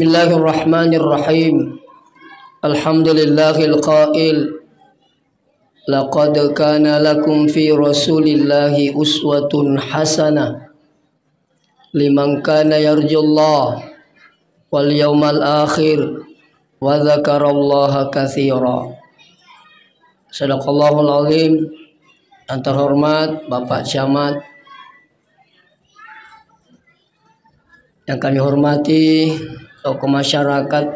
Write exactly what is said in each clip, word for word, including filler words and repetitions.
Bismillahirrahmanirrahim. Alhamdulillahil qail, "Laqad kana lakum fi Rasulillahi uswatun hasanah liman kana yarjullah wal yawmal akhir wa dzakarallaha katsira." Sadaqallahul azim. Yang terhormat Bapak Camat, yang kami hormati tokoh masyarakat,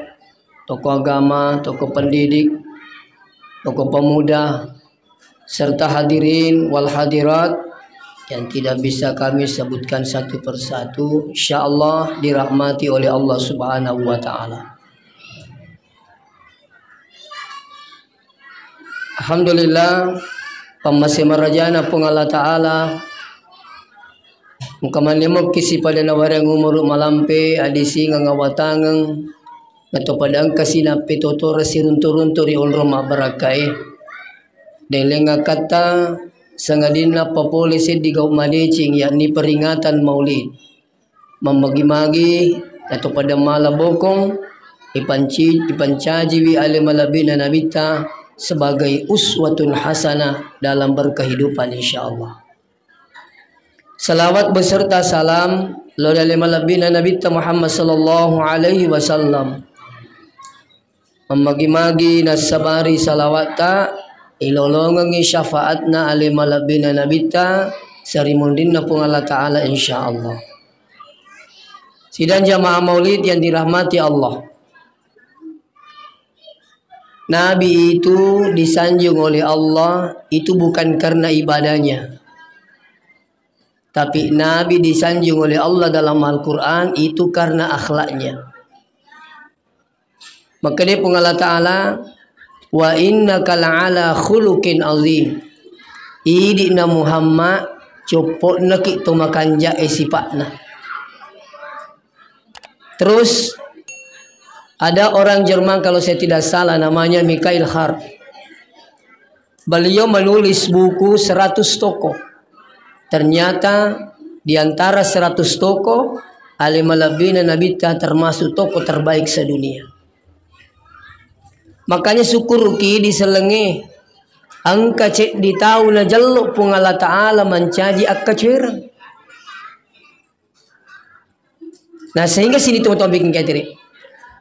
tokoh agama, tokoh pendidik, tokoh pemuda, serta hadirin wal hadirat yang tidak bisa kami sebutkan satu persatu, insya Allah dirahmati oleh Allah Subhanahu wa Ta'ala. Alhamdulillah, pammase marajana Puang Allah Ta'ala, muka manne mokki sipada nawareng umuru malampe, adi singa ngawatangeng, nato pada engka sinappe totoro siruntu-runtu ri onrong mabbarakkae. Deleng akkatta sangadinna papole seddi gau madeceng, yakni peringatan Maulid. Mammagi-magi nato pada mala bokong, ipanci-, ipancajiwi ale malebbina Nabitta sebagai uswatun hasanah dalam berkehidupan, insya Allah. Salawat beserta salam lo ri ale malebbina Nabitta Muhammad sallallahu alaihi wasallam. Mammagi-magi nassabari salawatta, ilolongengngi syafaatna ale malebbina Nabitta, sarimunrinna Puang Allah Ta'ala, insya Allah. Sidang jamaah Maulid yang dirahmati Allah, Nabi itu disanjung oleh Allah itu bukan karena ibadahnya, tapi Nabi disanjung oleh Allah dalam Al-Quran itu karena akhlaknya. Makkeda Puang Allah Ta'ala, "Wa innaka la'ala khuluqin azim." Idi'na Muhammad, coppo'naki to makanja'e sipa'na. Terus, ada orang Jerman, kalau saya tidak salah, namanya Michael Hart. Beliau menulis buku seratus tokoh. Ternyata di antara seratus tokoh, ale malebbina Nabitta termasuk tokoh terbaik sedunia. Makanya sukkuruki di sellengnge, engka ceddi tau najello Puang Allah Ta'ala mancaji akkacoereng. Nah, sehingga sini teman-teman bikin kayak tadi.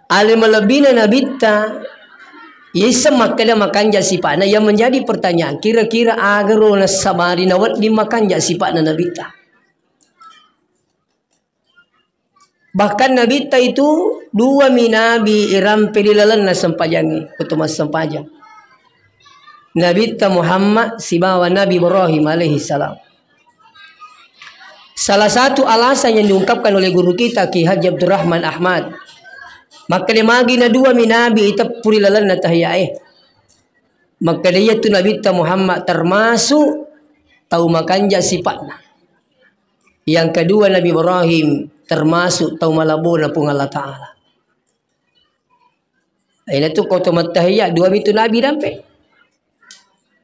Ale malebbina Nabitta, iyessa makkeda makanja sipa'na, yang menjadi pertanyaan, kira-kira agaro nassabari nawedding makanja sipa'na Nabitta? Bahkan Nabitta itu dua mi nabi irampe di lalenna sempajangnge, waktu massempajang. Nabitta Muhammad sibawa Nabi Ibrahim alaihi salam. Salah satu alasan yang diungkapkan oleh guru kita, Ki Haji Abdurrahman Ahmad, makkeda magi na dua mi nabi iteppu ri lalenna tahiyae. Makkeda iyatu Nabitta Muhammad termasuk tau makanja sipa'na. Yang kedua, Nabi Ibrahim termasuk tau malabona Puang Allah Ta'ala. Inatu ko to mattahiya, dua mi tu nabi dampe.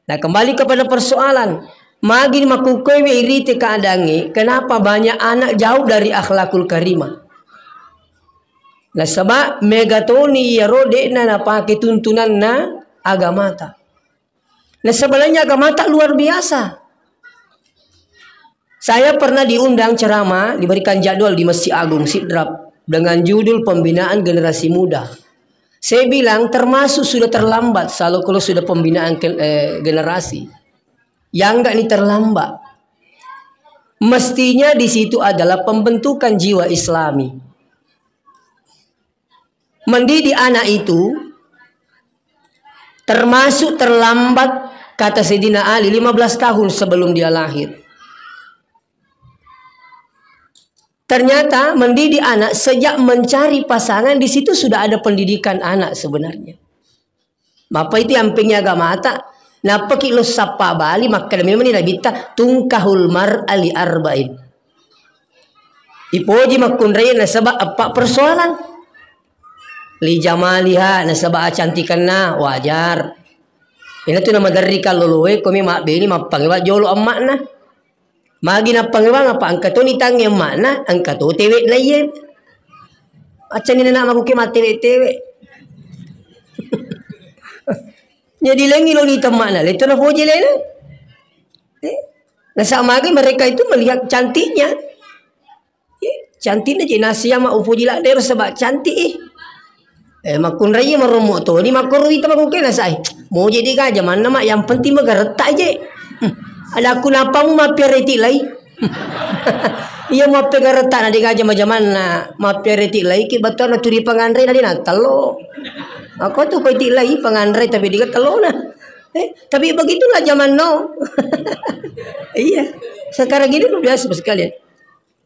Nah, kembali kepada persoalan, magi makkukkoe we irite keadaangnge, kenapa banyak anak jauh dari akhlakul karimah? Nasaba mega toni iyaro de'na napake tuntunanna agamata. Nah, sebenarnya agamata luar biasa. Saya pernah diundang ceramah, diberikan jadwal di Masjid Agung Sidrap dengan judul Pembinaan Generasi Muda. Saya bilang termasuk sudah terlambat kalau, kalau sudah pembinaan ke-, eh, generasi. Yang enggak ini terlambat. Mestinya di situ adalah pembentukan jiwa Islami. Mendidik anak itu termasuk terlambat, kata Sayyidina Ali, lima belas tahun sebelum dia lahir. Ternyata mendidik anak sejak mencari pasangan, di situ sudah ada pendidikan anak sebenarnya. Mapa itu yampengnya agamata? Nappaki lo sappa bali, makkeda memang ni Nabitta, "Tungkahul mar'a li arba'in." Ipoji makkunrai nasaba eppa persoalan. Li jamaliha, nasaba acantikanna, wajar. Ina tu namaderri kalloloe, komi mabbeni mappangewa jolo amma'na. Magi nappangewang apa engka toni tangnge amma'na, engka to tewe'na iye. Accani na makuke mattewe-tewe. Jadi lengi lo ni temmakna, leto na foje lena. Eh, nasa magi mereka itu melihat cantiknya. Eh, cantiknya je nasi ama ufoji la dero sebab cantik eh. Eh, makkunrai maromo to ni makkorui tama kuke nasa eh. Mau jadi gaja mana mak yang penting megaretta je. Hmm. Ada aku napamu mapiareti lai. Iya, mappegaretta na degaja majamanna, mappiareti laiki battuanna turi panganre na dena tello. Aku tuh koi ti lai panganre tapi diga tellona. Eh, tapi begitulah zaman now. Iya, sekarang ini luar biasa sekalian.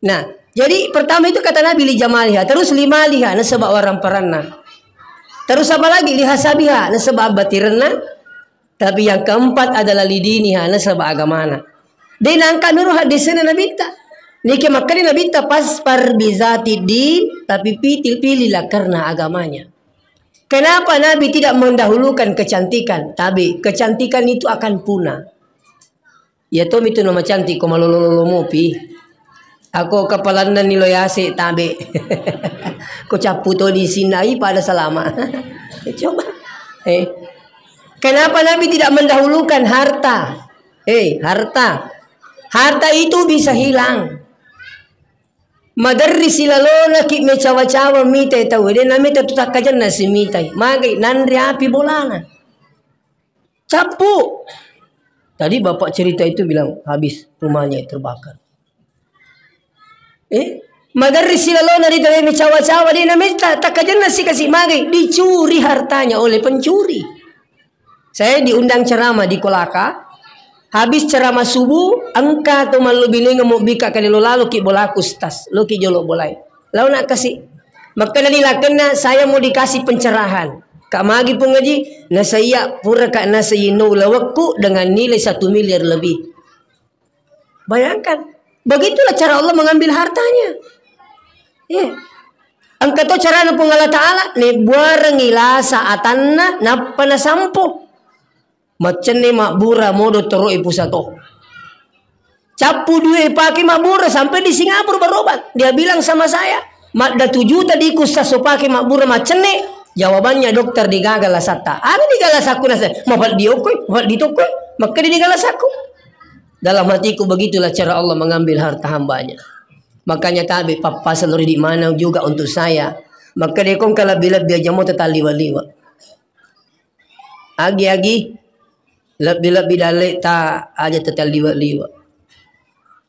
Nah, jadi pertama itu kata Nabi li jamaliha, terus lima liha nasaba warang paranna. Terus apa lagi? Liha sabiha nasaba batirenna. Tapi yang keempat adalah lidiniha, nasaba agamana. De nangka nuru hadisnya Nabitta. Nike makkani Nabitta pas par bizati din, tapi pitil pilihlah karena agamanya. Kenapa Nabi tidak mendahulukan kecantikan? Tabe, kecantikan itu akan punah. Ya to mitu nama cantik ko malolo-lolo mopi. Ako kapalanna ni lo yase tabe. Ko cappu to di sinai pada salama. Coba. Eh. Kenapa Nabi tidak mendahulukan harta? Eh, harta. Harta itu bisa hilang. Maderri silalona ki mecawa-cawa mitai tau. Dena mita tu takkajanna si mitai. Magai nanri api bolana. Cappu. Tadi bapak cerita itu bilang habis rumahnya terbakar. Eh, maderri silalona ri tawemi cawa-cawa de nametta takkajenna sikasi magai dicuri hartanya oleh pencuri. Saya diundang ceramah di Kolaka. Habis ceramah subuh, engka to mallo binenga mo bika kali lo lalo ki bolaku stas, lo ki jolo bolai. Lau nak kasi. Makkeda ni lakenna saya mau dikasih pencerahan. Kak magi pung ngaji, nasaiya pura kak nasaiya no lawekku dengan nilai satu miliar lebih. Bayangkan, begitulah cara Allah mengambil hartanya. Iya. Engka to carana Puang Allah Ta'ala, ne buarengi lasa atanna, nappa nasampo. Maccenne mabbura modo toro e pusato. Cappu due pake mabbura sampai di Singapura berobat. Dia bilang sama saya, madda tujuta diku sasso pake mabbura maccenne. Jawabannya dokter digagal lasatta. Aga digagal lasakku nasa? Mapal diokoi, mapal ditokoi. Makkeda digagal lasakku. Dalam hatiku, begitulah cara Allah mengambil harta hambanya. Makanya tabe pappasal di mana juga untuk saya. Maka dia kong lebih-lebih aja mau tetap liwa-liwa. Agi-agi, lebih-lebih dalle ta aja tetap liwa-liwa.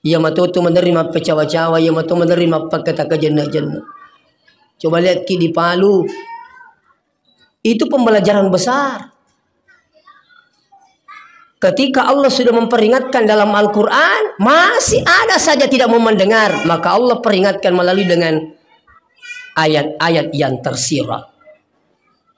Iya matoto menerima pecawa-cawa, iya matoto menerima pakkataka jenna-jenna. Coba lihat ki di Palu. Itu pembelajaran besar. Ketika Allah sudah memperingatkan dalam Al-Quran, masih ada saja tidak mau mendengar, maka Allah peringatkan melalui dengan ayat-ayat yang tersirat.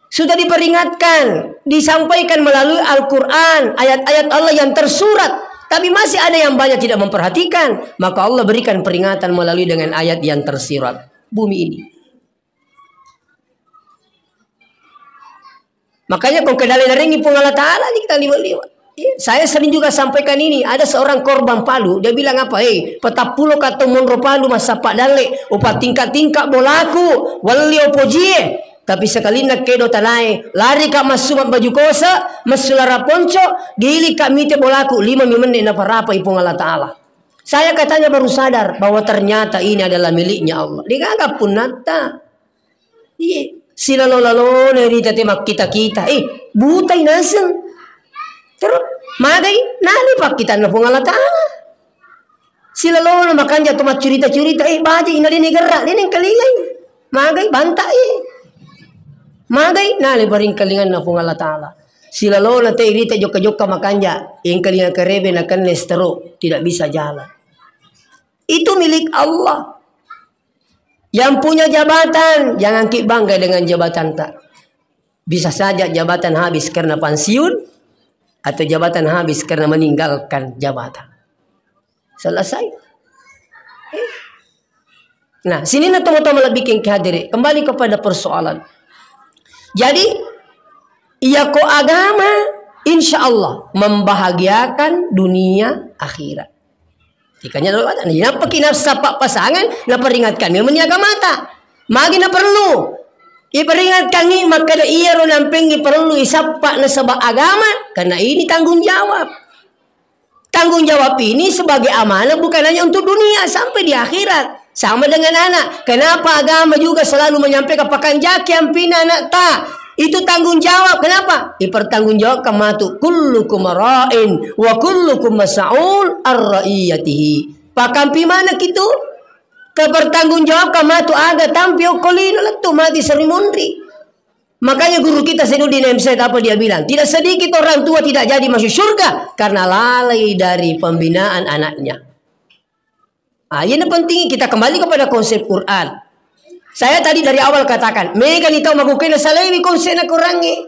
Sudah diperingatkan, disampaikan melalui Al-Quran, ayat-ayat Allah yang tersurat, tapi masih ada yang banyak tidak memperhatikan, maka Allah berikan peringatan melalui dengan ayat yang tersirat. Bumi ini. Makanya kau kedale narengi Puang Allah Ta'ala ni kita liwa-liwa. Iya, saya sering juga sampaikan ini. Ada seorang korban Palu, dia bilang apa? Eh, petappulo kata monro Palu masa Pak Dalle, upa tingkat-tingkat bolaku, walli opojie. Tapi sekalinna kedo tanae, lari ka massu baju kosa, massu lara ponco, gili ka mite bolaku, lima mi menne na parapa i Puang Allah Ta'ala. Saya katanya baru sadar bahwa ternyata ini adalah miliknya Allah. Digaga punnatta. Iya, silalo-lalona rita te makkita-kita. Eh, butai naseng. Terus magai nani pakkitanna Puang Allah Ta'ala. Silalona makanja tu maccurita-curita, eh, baji ina dene gerra, dene kalingai. Magai bantai. Magai nani paringkalinganna Puang Allah Ta'ala. Silalona te rita jokka-jokka makanja, engkalinga karebe na kenne stroke, tidak bisa jalan. Itu milik Allah. Yang punya jabatan, jangan ki bangga dengan jabatan ta. Bisa saja jabatan habis karena pensiun atau jabatan habis karena meninggalkan jabatan. Selesai. Eh. Nah, sini na tomo-tomo lebih ke hadiri. Kembali kepada persoalan. Jadi, iya ko agama, insya Allah membahagiakan dunia akhirat. Ikanya dalam ada. Nah, napaki nafsa pak pasangan, naperingatkan memang ni agamata. Magi na perlu iperingatkangngi makkeda iyaro nampengngi perlu isappa nasaba agama, karena ini tanggung jawab. Tanggung jawab ini sebagai amanah bukan hanya untuk dunia, sampai di akhirat. Sama dengan anak. Kenapa agama juga selalu menyampaikan, "Pakanjaki ampina anak ta"? Itu tanggung jawab. Kenapa? Ipertanggungjawabkan matu, "Kullukum ra'in wa kullukum mas'ul ar ra'iyatihi." Pakampi mana kitu? Kepertanggungjawabkan matu aga tampi okko lino lettu mati seri monri. Makanya guru kita Sainuddin M Z apa dia bilang, "Tidak sedikit orang tua tidak jadi masuk surga karena lalai dari pembinaan anaknya." Ah, ini penting kita kembali kepada konsep Quran. Saya tadi dari awal katakan, mega ni tau makukkena salewi konsepna Qurangnge.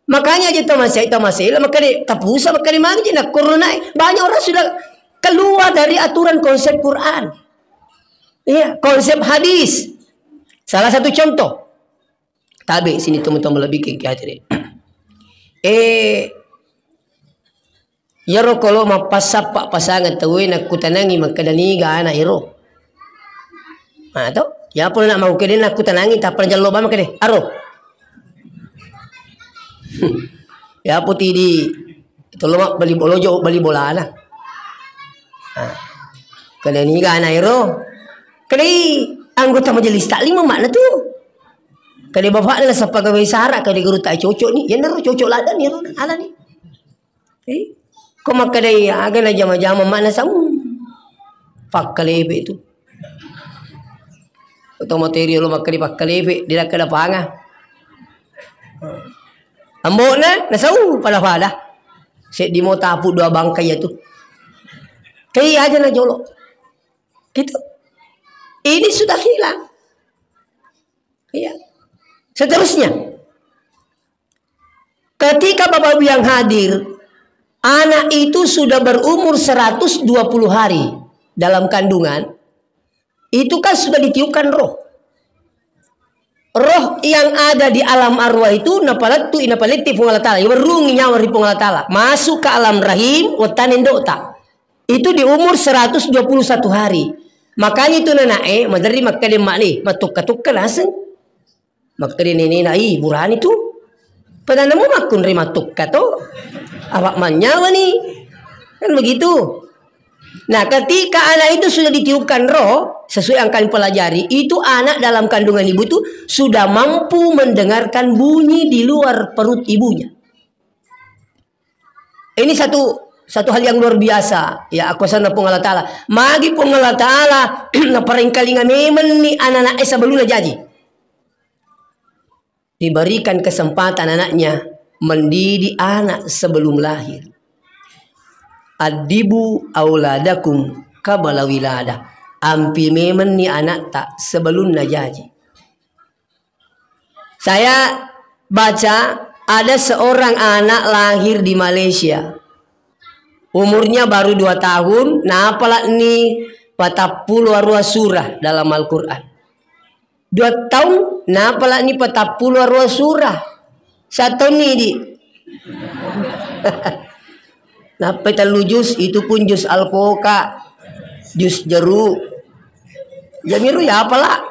Makanya aja tau masih, tau masih, makanya tapusa, makanya magi je nakkorona. Banyak orang sudah keluar dari aturan konsep Quran. Iya, konsep hadis. Salah satu contoh. Tabe sini teman-teman lebih ke kiatire. Eh, iyaro kolo mappasappa pasangeng tauwe nakkutanangi makkeda niga ana ero. Nah, to? Ya pun nak mau kede nakkutanangi tappa jallo bama kede. Aro. Ya putih di tolong bali bolojo bali bolana. Nah. Kede niga ana ero. Kede anggota majelis taklim makna tu. Kade bapakna nasappa gawe sara, kade guru tak cocok ni, ya naro cocok ladan ya naro ala ni. Eh, ko makkedai aga na jama-jama makna samu. Pakkalepe tu. Atau materi lo makkedi pakkalepe, dia kada panga. Ambokna nasau pada-pada. Seddi mo tapu dua bangkai ya tu. Kei aja na jolo. Gitu. Ini sudah hilang. Iya. Seterusnya, ketika Bapak Ibu yang hadir, anak itu sudah berumur seratus dua puluh hari dalam kandungan, itu kan sudah ditiupkan roh. Roh yang ada di alam arwah itu napalettu, napaletti Puang Allah Ta'ala, iwerrungi nyawa ri Puang Allah Ta'ala, masuk ke alam rahim, wettane ndokta. Itu di umur seratus dua puluh satu hari. Makanya itu nanae, maderri makkeda emakne, matukka-tukka naseng. Makkeda nenena, "Ih, burani tu. Padahal namu makkunrai matukka to. Apa manyawa ni." Kan begitu. Nah, ketika anak itu sudah ditiupkan roh, sesuai yang kami pelajari, itu anak dalam kandungan ibu itu sudah mampu mendengarkan bunyi di luar perut ibunya. Ini satu, satu hal yang luar biasa. Ya, aku sana Puang Allah Ta'ala. Magi Puang Allah Ta'ala, naparengkalinga memang ni anak-anak Esa belum jaji. Diberikan kesempatan anaknya mendidik anak sebelum lahir. Addibu auladakum qabla wiladah. Ampi memang ni anak tak sebelum najaji. Saya baca ada seorang anak lahir di Malaysia. Umurnya baru dua tahun, napalakni patappulo arua surah dalam Al-Quran. Dua tahun, napalakni patappulo arua surah. Sataunni, di. Nappai tellu jus, itu pun jus alpoka, jus jeruk. Jamiru ya apalah.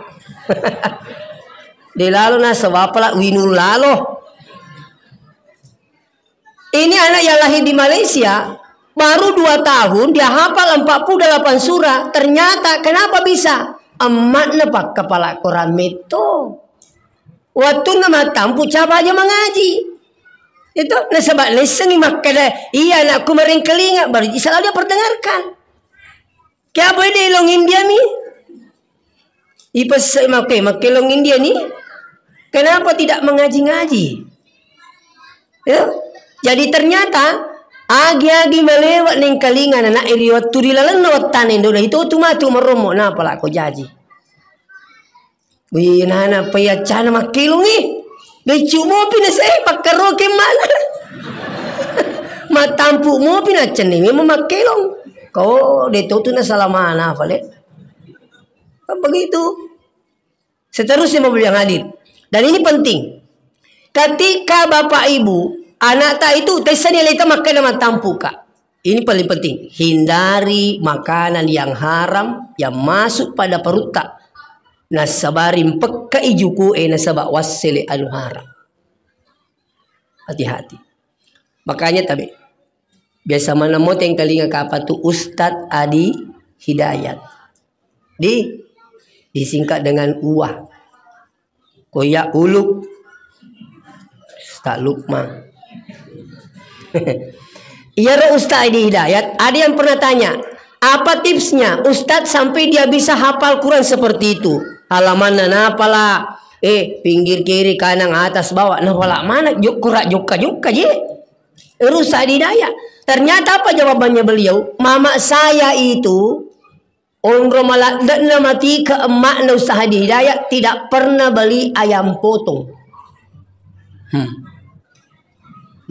De lalo nasaba apalah winul lalo. Ini anak yang lahir di Malaysia, baru dua tahun, dia hafal empat puluh delapan surah. Ternyata, kenapa bisa? Emakna pakkapala Quran metto. Wattunna mattampu, capa aja mangaji. Itu, nasaba naissengi makkeda, "Iya, anakku, marengkalinga," baru selalu dia perdengarkan. Kya boy de long India mi? Ipesse makke, makke long India ni. Kenapa tidak mengaji-ngaji? Ya. Jadi ternyata agi-agi malewa nengkalinga anak iri wattu ri lalenna wattane ndo itu tu matu marommo napa lako jaji. Wih, nana payaccana makkelongi. Beccu mopi na se pakkaroke mana. Matampu mopi na cenne memang makkelong. Ko de to tu na salamana pale. Kan begitu. Seterusnya Bapak yang hadir. Dan ini penting. Ketika Bapak Ibu, anak tak itu, tessa nilai ta makkeda matampu ka. Ini paling penting. Hindari makanan yang haram yang masuk pada perut tak. Nassabari mpekkai juku'e nasaba wassele anu harang. Hati-hati. Makanya tabe. Biasa maneng mo tengkalinga kapang tu Ustadz Adi Hidayat. Di, disingkat dengan uwa. Koya uluk. Ustadz Lukman. Iyaro Ustadz Adi Hidayat, ada yang pernah tanya, apa tipsnya Ustadz sampai dia bisa hafal Quran seperti itu? Halamanna napala, eh, pinggir kiri, kanan, atas, bawah, napala mana? Jok-, kura jokka-jokka je. Ero Ustadz Adi Hidayat. Ternyata apa jawabannya beliau? Mama saya itu onro maladde'na matike emma'na Ustaz Hadi Hidayat tidak pernah beli ayam potong. Hmm.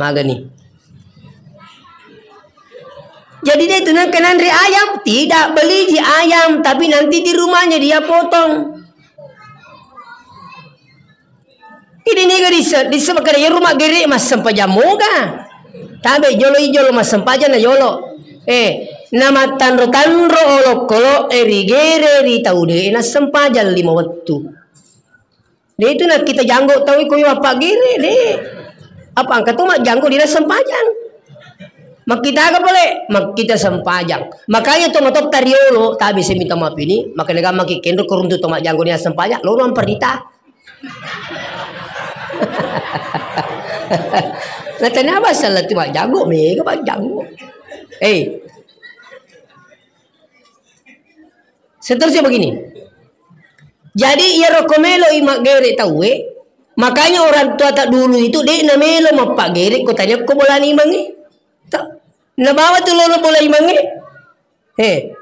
Magani. Jadi dia itu nengka nanre ayam, tidak beli ji ayam, tapi nanti di rumahnya dia potong. Idi niga disse-, disse makkeda, "Iyaro maggere massempajang moga." Tabe jolo i jolo massempajang na jolo. Eh, namattanro-tanro olokolo, eh, rigere ri tau de nassempajang lima wettu. De itu nakkita janggo tau iko iwa paggere de. Apa engka to majjanggo di nassempajang. Makkita aga pale? Makkita sempajang. Makanya to matotta riolo, tabe semi tamapini, makanya gammaki kenro koruntu to majjanggo di nassempajang, loro amparita. Natanya apa salah tu majjanggo, mega majjanggo. Eh, seterusnya begini. Jadi, iyaro ko melo i maggere tauwe, makanya orang tua tak dulu itu de na melo mappaggere ko tanya ko bolani imangnge. Ta-, nabawa tu loro bola imangnge. He.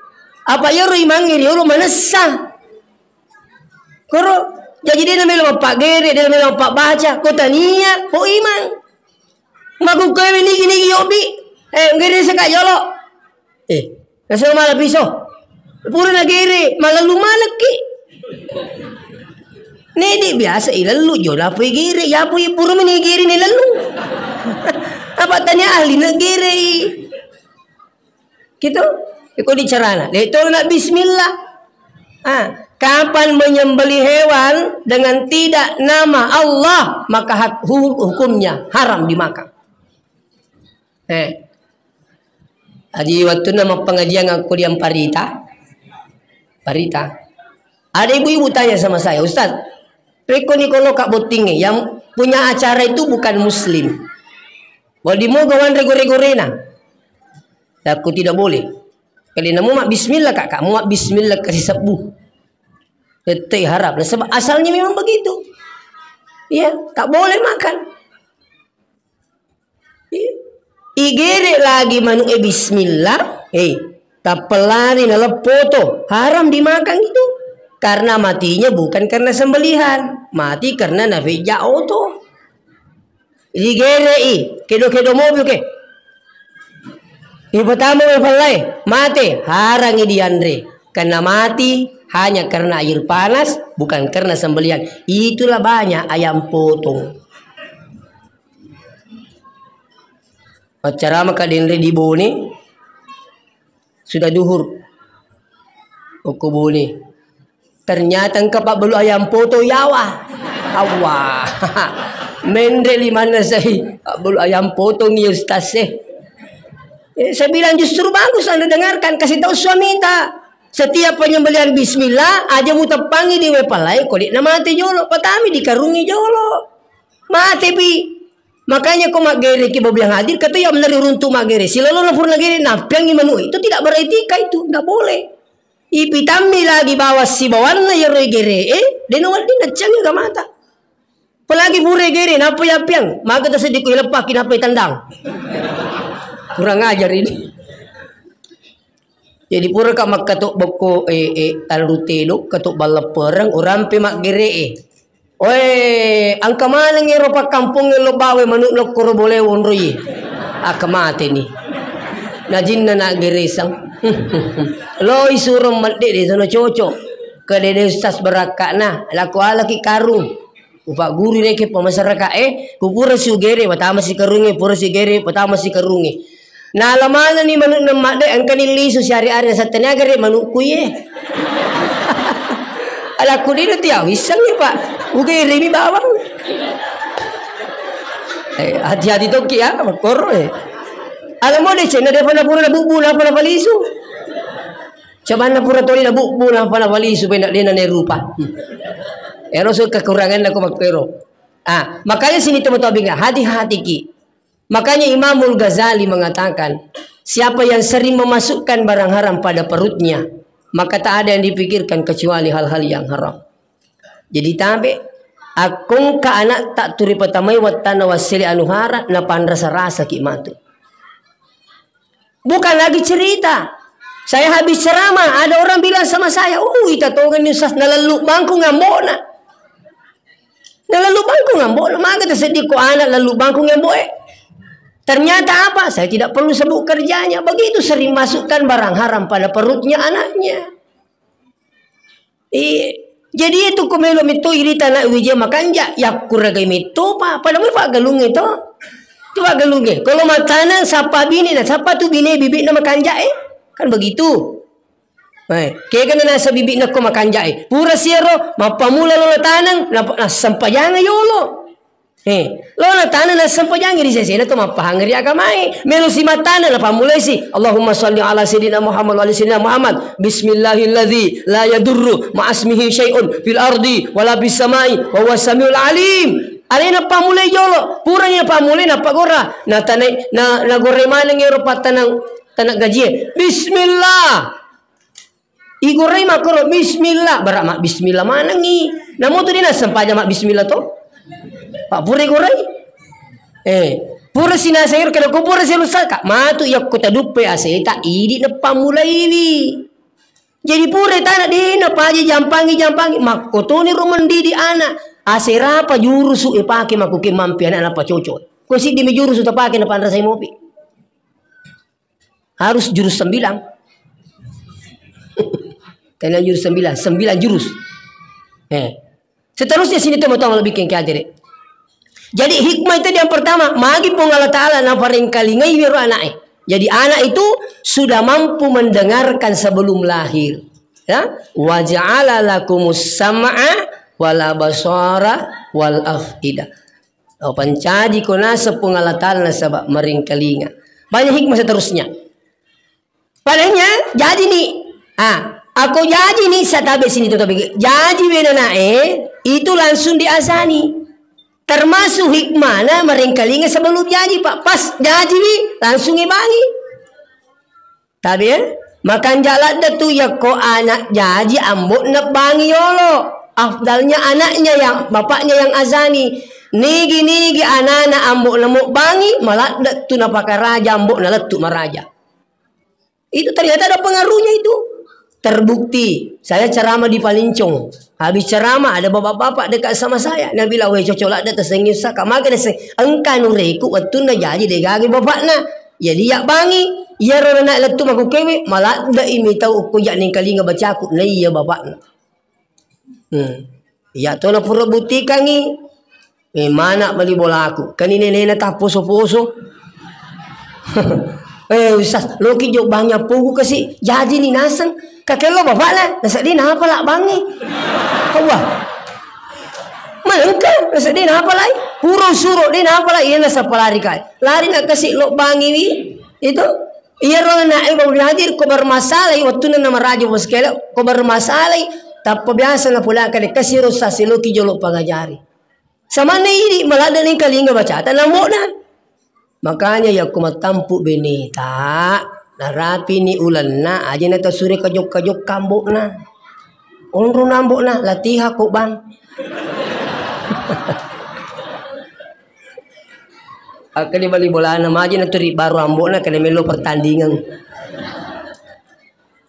Apa iyaro imangnge riolo manessa. Koro, jaji de na melo mappaggere, de na melo mappabbaca, ko tania, ko imang. Makukkoe nigi-nigi yobi. Eh, nggere seka jolo. Eh, nasaba mala piso. Pura nagere, malallu manekki. Nedi biasa ilallu jo, napoi gere, yapoi pura meni gere ni lallu. Apa tanya ahli na gere i. Gitu? Iko di carana. De tolona bismillah. Ah, kapan menyembelih hewan dengan tidak nama Allah, maka hak-, hu-, hukumnya haram dimakan. Eh. Aji wettunna mappengajian aku di Amparita. Parita. Ada ibu-ibu tanya sama saya, "Ustaz, rekko ni koloka bottingnge, yang punya acara itu bukan muslim. Wedding moga wanre gore-gorena?" Aku, "Tidak boleh. Kalau namu mak bismillah, Kak, kamu mak bismillah kasih sebbu." Tette harap. Sebab asalnya memang begitu. Iya, tak boleh makan. Iya. Igere lagi manu'e bismillah, eh, tappellani naleppo to, haram dimakan itu. Karena matinya bukan karena sembelihan, mati karena nafejja oto. Igere i, kedo-kedo mobil ke. Ipatama wae pallai, mate, harangi dianre. Karena mati hanya karena air panas, bukan karena sembelihan. Itulah banyak ayam potong. Maccarama ka denre di Bone, sudah duhur. Okko Bone. Ternyata engka pabbalu ayam potong yawa. Allah. Menre limanna sai pabbalu ayam potong ya ustaz eh. Eh, saya bilang justru bagus Anda dengarkan, kasih tahu suamita. Setiap penyembelihan bismillah, aja muteppangi di wae pallai, kode na mate jolo, patami dikarungi jolo. Mate pi. Makanya ko maggere ki bobiang hadir, kata ya meneri runtu maggere. Silolona purna gere, nampiangi manu itu tidak beretika itu, nggak boleh. Ipitammi lagi bawang sibawanna iyaro gere e, de nawedding naccangi agamata. Apalagi pura gere, nappa yappiang, maga taseddi ko ileppaki nappa itendang. Kurang ajar ini. Jadi pura ka makkato bokko, eh, eh, tallu tedok, kato balleppereng, urampe maggere e. Oe, engka maneng ero pakkampongnge lo bawe manu nokkoro bole wonroi. Akka mateni. Najinna na geresang. Lo isuro medde de sono cocok. Kedede ustaz berakkana, lako alaki karung. Upagguru reke pemasyarakat e, kupura sugere, patama sikarunge, pura sugere, patama sikarunge. Nala manenni manu'na madde, engkani lisu siari-ari, nasattaniaga re manukku ye. Ala kudino tiawissengngi, Pak. Ugerimi bawang. Eh, hati-hati tokki ya, makkoro, eh. Ala mo decenna depa na pura nabubbu, napa napalisu. Cobanna pura toli nabubbu, napa napalisu, pena dena ne rupa. Ero so kekuranganna ko makkero. Ah, makanya sini teman-teman, hati-hati ki. Makanya Imamul Ghazali mengatakan, siapa yang sering memasukkan barang haram pada perutnya, maka tak ada yang dipikirkan kecuali hal-hal yang haram. Jadi tabe, akongka anak tak turi patamai wattana wassele anu hara, napanrasa-rasa ki matu. Bukan lagi cerita. Saya habis ceramah, ada orang bilang sama saya, "Uh, ita tongenni Ustaz, nalellu bangku ngambona." Nalellu bangku ngambona, maga taseddi ko anak lellu bangku ngamboe. Ternyata apa? Saya tidak perlu sebut kerjanya. Begitu sering masukkan barang haram pada perutnya anaknya. Iya. Jadi itu ko melo metto irita anak wija makanja, yakkuragai metto pa, pada mo paggalungnge to. Tu paggalungnge. Kalau mataneng sapa bini na, sapa tu bini bibikna makanja, eh? Kan begitu. Eh, kegana nasa bibikna ko makanja, eh. Pura siero, mappamula lo nataneng, nap-, nassempajang yolo. Eh, lo nataneng nassempajangi ri sesena to mappahang ri agamae. Melo si mataneng napammulaisi, "Allahumma shalli ala sayyidina Muhammad wa ala sayyidina Muhammad. Bismillahilladzi la yadurru ma'asmihi syai'un fil ardi wala fis samai wa huwa samiul alim." Alena pammulai jolo, purani napammulai nappagora. Natanai, na, nagorre maneng ero pattanang tanang gajie. Bismillah. Igorai makkoro, "Bismillah." Bara mabbismillah manengngi. Namo tu de nassempajang mabbismillah to. Pak pura igorai. Eh, pura sinaseng ero, kada ko pura sirusak, Kak. Matu yakko taduppe aseta, idi napammulaiwi. Jadi pura tana de napaja jampangi-jampangi, makkotoni ro mendidik anak. Aserapa jurusu ipake makkuke mampi anak napacocok. Ko siddi mi jurusu tapake napanrasai mopi. Harus jurus sembilan. Kena jurus sembilan, sembilan jurus. Eh. Seterusnya sini teman-teman lebih kengke aja deh. Jadi hikmah itu yang pertama, magi Puang Allah Ta'ala naparengkalingai wero anak eh. Jadi anak itu sudah mampu mendengarkan sebelum lahir. Ya, wa ja'ala lakumus sam'a wal absara wal af'idah. Oh, pancaji ko naseng Puang Allah Ta'ala nasaba maringkalinga. Banyak hikmah seterusnya. Padanya jaji ni. Ah, ako jaji ni satabe sini tetapi jaji wenana eh itu langsung diazani. Termasuk hikmahna maringkalinga sebelum jaji, Pak. Pas jaji wi langsung ibangi. Tabe, eh? Makanja ladde tu yakko anak jaji ambo'na bangi yolo. Afdalnya anaknya yang, bapaknya yang azani. Nigi-nigi anana ambo'na mo bangi, maladde tu napakaraja ambo'na lettu maraja. Itu ternyata ada pengaruhnya itu. Terbukti, saya ceramah di Palincong. Habis ceramah, ada bapak-bapak dekat sama saya. Nabi bilang, "Weh, cocok ladde tesengi usaha, Kak. Maka dese-, engka nureku, wettunna jaji degagi bapakna." Jadi, ya bangi, iya ro na lettu makukewe, maladde imi tau ukko ja nengkalinga bacaku, na iya bapakna. Hmm. Iya to na pura buktikangi. Eh, mana bali bolaku. Kani nenena tapposo-poso. Eh, Ustaz, loki jo bangi appogu kasi. Jaji ni naseng. Kakello bapakna, nasedding napa la bangi. Wah. Malengka, nasedding napa lai. Pura suro, de napa lai. Iya nasappa lari kai. Lari na kasi lo bangi wi. Itu. Iya ro na e babu hadir ko bermasalah, wettunna namaraja bos kele, ko bermasalah, tappa biasa na pulaka de kasi ro sasi loki jolo pangajari. Samanna idi, maladde nengkalinga bacata, nambo'na. Makanya yakko mattampu beneta, narapini ulenna, aja natasure kajokka-jokka ambo'na. Onro na ambo'na, latihan ko, Bang. Akkeda bali bolana, maja naturi baru ambo'na, kena melo pertandingan.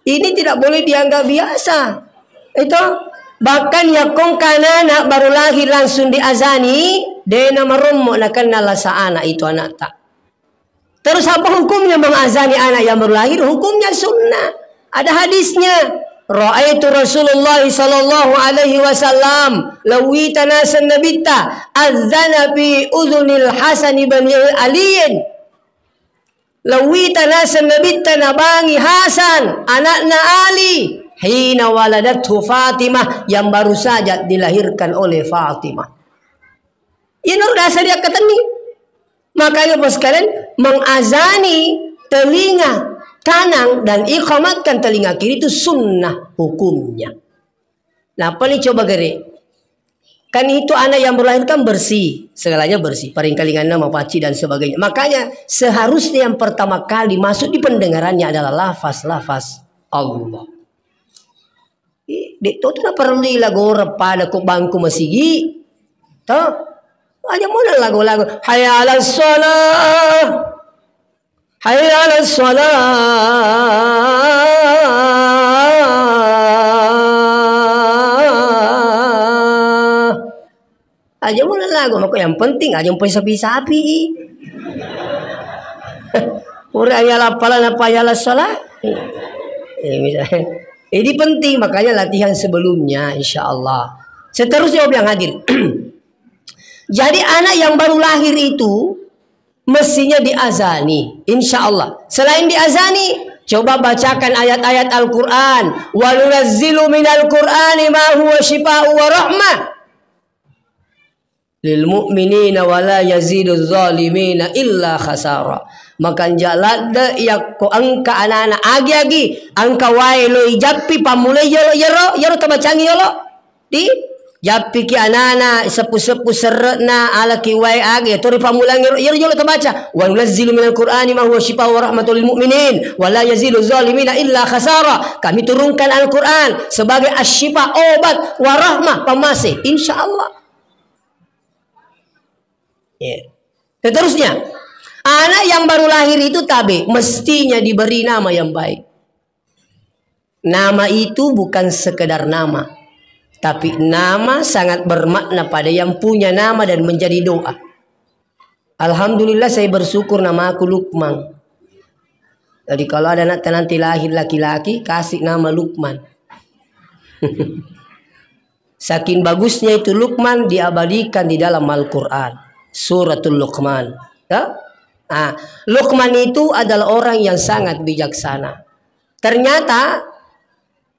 Ini tidak boleh dianggap biasa. Itu, bahkan yakko engka anak baru lahir langsung diazani, de namarommo nakenna lasa anak itu anakta. Terus apa hukumnya mengazani anak yang baru lahir? Hukumnya sunnah. Ada hadisnya. Ra'aitu Rasulullah sallallahu alaihi wasallam, lawita nasen nabitta, adzana fi udzunil Hasan ibn Aliyin. Lawita nasen nabitta nabangi Hasan, anakna Ali. Hina waladathu Fatimah, yang baru saja dilahirkan oleh Fatimah. Iyana ro dasar yakkatenni. Makanya, Bapak sekalian, mengazani telinga kanan dan iqamatkan telinga kiri itu sunnah hukumnya. Nah, apa nih coba gere? Kan itu anak yang baru lahir kan bersih, segalanya bersih, paringkalinganna mapaci dan sebagainya. Makanya seharusnya yang pertama kali masuk di pendengarannya adalah lafaz-lafaz Allah. Ih, de' to tu naparellui lagoreng pada ko bangku masigi. To? Aja mona lago-lago. Hayya 'alas shalah. Hayya 'alas shalah. Aja mona lagu, maka yang penting aja mpa sapi-sapi. Pura ya lapala napa ya la sholat. Eh, misalnya. Ini penting, makanya latihan sebelumnya, insya Allah. Seterusnya, Bapak yang hadir. Jadi, anak yang baru lahir itu mestinya diazani, insya Allah. Selain diazani, coba bacakan ayat-ayat Al-Quran. Wa nunazzilu minal Qur'ani ma huwa syifa'u wa rahmah lil mu'minina wa la yazidu zalimina illa khasara. Makanja ladde yakko engka anana agi-agi, engka wae lo ijappi pammulai yolo yero, yero tabacangi yolo. Di jappiki anana seppu-seppu serre'na alaki wae agi, to ripammulai yero, yero yolo tabaca. Wa nunazzilu minal Qur'ani ma huwa syifa wa rahmatul lil mu'minin wa la yazidu zalimina illa khasara. Kami turunkan Al-Quran sebagai asyifa, obat, wa rahmah, pamase. Insya Allah. Ya. Seterusnya, anak yang baru lahir itu tabe, mestinya diberi nama yang baik. Nama itu bukan sekedar nama, tapi nama sangat bermakna pada yang punya nama dan menjadi doa. Alhamdulillah, saya bersyukur namaku Lukman. Jadi kalau ada anak nanti lahir laki-laki, kasih nama Lukman. Saking bagusnya itu Lukman diabadikan di dalam Al-Quran. Suratul Luqman. Ya? Ah, Lukman itu adalah orang yang sangat bijaksana. Ternyata,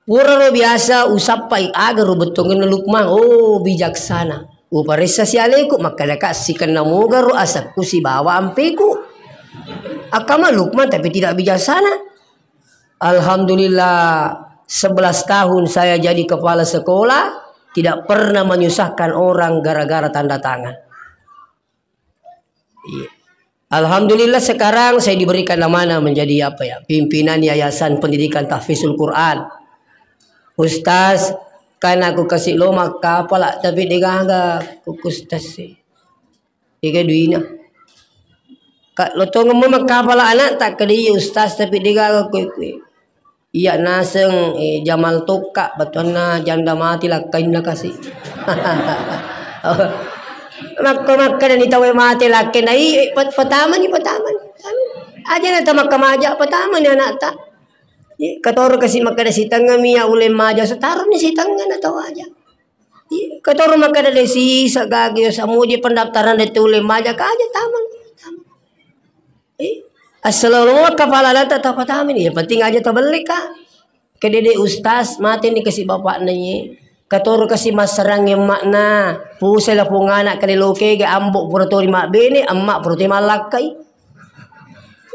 pura ro biasa usappai aga ro bettuangenna Lukman. Oh, bijaksana. Uparessa si aleku, makkadaka sikenna moga ro asakku sibawa ampeku. Akkama Lukman tapi tidak bijaksana. Alhamdulillah, sebelas tahun saya jadi kepala sekolah, tidak pernah menyusahkan orang gara-gara tanda tangan. Iya. Alhamdulillah, sekarang saya diberikan amanah menjadi apa ya, pimpinan Yayasan Pendidikan Tahfizul Quran. Ustaz, kan aku kasih lo makkapala, tapi degaga ku ustaz sih. Ega duina. Ka lo tongeng makkapala anak tak kedi ustaz, tapi degaga kue-kue. Iya naseng, eh, Jamal Tokka, bettuanna janda mati lakkainna kasi. Makko makkeda ni tauwe mate lakkainna, i, eh, pat-, patamani, patamani. Aja na tamakka maja, patamani anakta. Eh, katoro kasi makkeda sitengngami ya uleng maja, setaroni sitengngana tau aja. Eh, katoro makkeda de sisa gage, samuji pendaftaran de tule maja, kaja taman, taman. Eh, assalamualaikum, kepala data, tapa tamin. Ya, penting aja tabelle, Kak. Kedede ustaz, mate ni kasi bapakna ye. Katoro kasi masarang emakna. Pusai lapong anak kade loke ga ambo pura tori mabbene, emak pura tori mallakkai.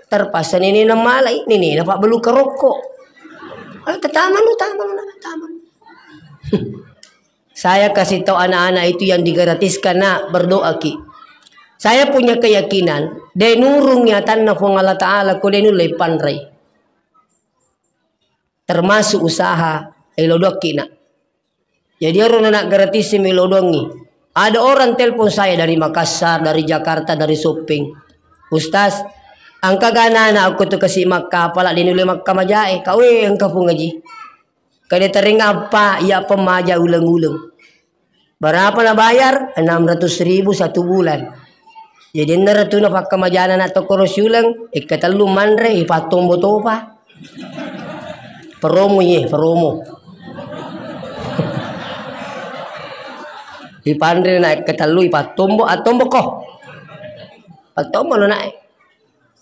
Terpaksa nene na malai, nene na pabbelu karokko. Eh, tatamanu, tamanu, na tamanu. Saya kasih tahu anak-anak itu yang digratiskan, "Nak, berdoa ki." Saya punya keyakinan, de nurung atanna Puang Allah Ta'ala, ko de nulle panrei. Termasuk usaha, elo doakki, Nak. Jadi, ero nak gratis mi lo doangi. Ada orang telepon saya dari Makassar, dari Jakarta, dari Sopeng. "Ustaz, engka gana anak aku tu kasi makkapala, de nulle makkamajae." Kawe engka Puang Haji. Kade tereng apa, iya pemaja uleng-uleng. Berapa na bayar? Enam ratus ribu satu bulan. Jadi enna ratu na pakkamajana na tokkoro siuleng, ekka tellu manre, ipattombo topa. Promo ye, promo. Ipanre na ekka tellu, ipattombo, attombo ko. Pattombo lo nae.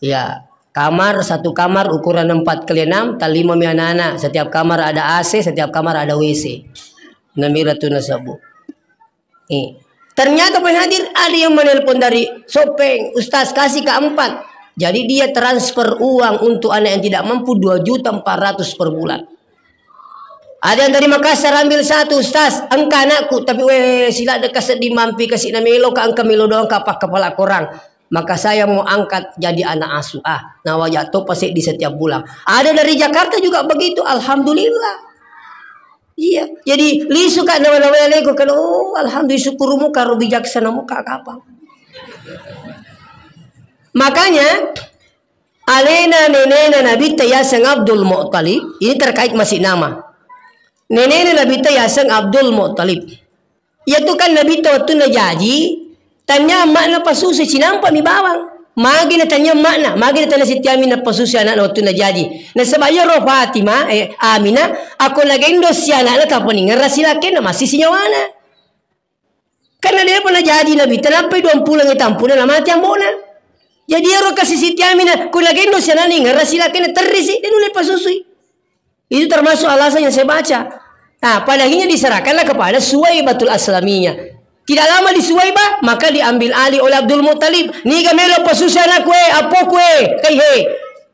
Ya. Kamar, satu kamar ukuran empat kali enam, tallima mi anak-anak. Setiap kamar ada A C, setiap kamar ada W C. Namira tu nasebbu. Eh. Ternyata, Pak hadir, ada yang menelpon dari Sopeng, "Ustaz, kasih ke empat." Jadi dia transfer uang untuk anak yang tidak mampu dua juta empat ratus per bulan. Ada yang dari Makassar ambil satu, "Ustaz, engka anakku, tapi weh, sila deka sedih mampi kasih na melo ka engka melo doang ka pak kepala korang. Maka saya mau angkat jadi anak asuh." Ah, nawaja to pasti di setiap bulan. Ada dari Jakarta juga begitu, alhamdulillah. Iya, jadi lisu ka nawa-nawa lego kan, oh, alhamdulillah, syukur muka ro bijaksana muka kapang. Makanya, alena nenena Nabitta yaseng Abdul Muttalib, ini terkait masih nama. Nenena Nabitta yaseng Abdul Muttalib. Iyatu kan Nabitta wettunna jaji, tanya makna pasusu, cinampa mi bawang. Magi na tanya makna, magi na tanya sitiami na pasusu anakna wettunna jaji. Nasaba iyaro Fatimah, eh, Aminah, ako nagendo si anakna tapaningerra silakenna, masih sinyawana. Karena dia pernah jadi Nabitta, nappai dua puluh tampuna, namati ambona. Jadi ero kasih sitiami na, ko nagendo si anakna ingerra silakenna, terrisi, dia nulle pasusui. Itu termasuk alasan yang saya baca. Nah, pada akhirnya diserahkanlah kepada Suwaibatul Aslamiyah. Tidak lama di Suwaibah, maka diambil alih oleh Abdul Muttalib. Niga melo pasusu anakku, eh, appoku, eh, kai, he.